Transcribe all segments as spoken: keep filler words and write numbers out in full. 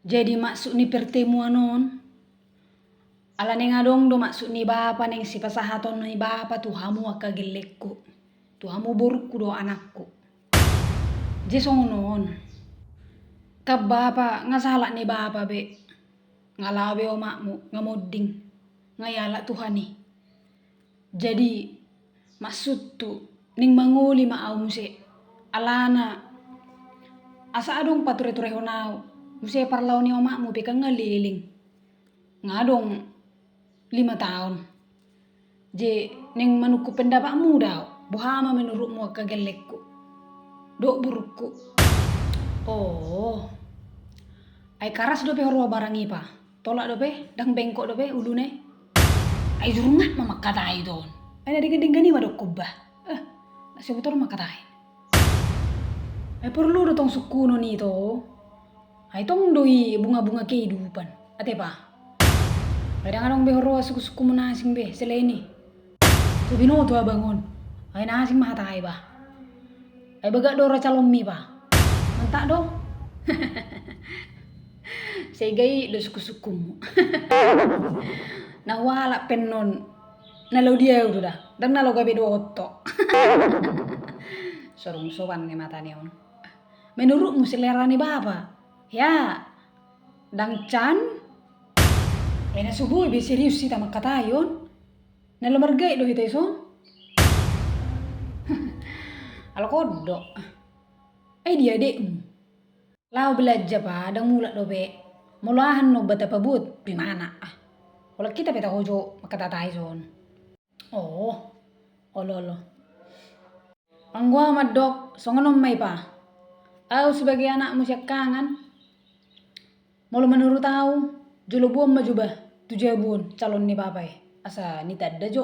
Jadi maksud ni pertemuan on, ala naeng adong do maksud ni bapa naeng sipasahaton ni bapa tu hamu angka gellengku, tu hamu borungku do anakku. Jadi songon on. Kan bapa nga salah ni bapa be, nga laho be omakmu, nga monding, nga ialap Tuhan i. Jadi maksudhu, naeng mangoli ma au muse, alana asa adong patureturehon au muse parlao ni omakmu pe kan nga leleng, nga adong lima taon. Jadi naeng manungkun pendapatmu do au, boha ma menurutmu angka gellengku dohot borungku? Oh, ai karas dope huroha barang i pa. Tolap dope, ndang bengkok dope uluna i. Ai jurungat ma mangkatai ito on. Ai na denggan-denggan i ma dohonon bah. Eh, na siboto do mangkatai. Ai porlu do tong sungkunon ito. Ai tong do i bunga-bunga kehidupan, ate pa. Ai ndang adong be huroha sungkun-sungkunmu na asing be selain i. So binoto abang on, ai na asing ma hatai bah. Ai bagak do ra calonmi bah. Mantap do. Sega i do sungkun-sungkunmu. Na hualap pe on, na laho di au do da, ndang na laho gabe dohot ho. Sorung soban ni mata ni on. Menurutmu selera ni bapa? Ya, ndang can. Ai na so boi be serius hita mangkatai on. Na laho margait do hita ison. Ala kodok. Ai dia adekmu? Laho belanja pa, ndang mulak dope. Molo aha annon ba tapabuat pe mana ah. Holan hita pe taho jo mangkatai ison. Oh, olo olo. Anggo au mandok songon on ma i pa. Au sebagai anakmu siangkangan, molo menurut au, jolo boan ma jo bah tu jabu on calon ni bapa i, asa nitanda jo.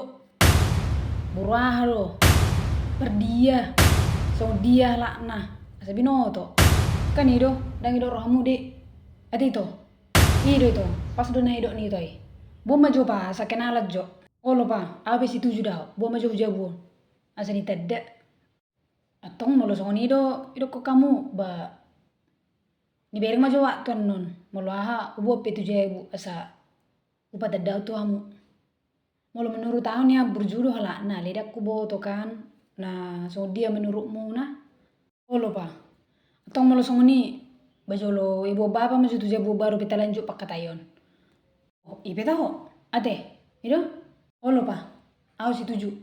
Boru aha do, pardia, songon dia halakna, asa binoto. Kan i do, ndang i do rohamu de. Ate ito. I do ito, pas do na nidok ni ito i. Boan ma jo pa, asa kenalan jo. Olo pa, au pe setuju do au, boan ma jo tu jabu on. Asa nitanda. Antong molo songon i do, idokkon hamu ba, nibereng ma jo waktu annon, molo aha, huboan pe tu jabu, asa hupatanda au tu hamu. Molo menurut au nian burju do halakna, alai ndang huboto kan, na songon dia menurutmuna. Olo pa. Antong molo songon i, ba jolo iboan bapa ma jo tu jabu baru pe talanjut pangkataion. Oh, i pe taho, ate, i do? Olo pa, au setuju.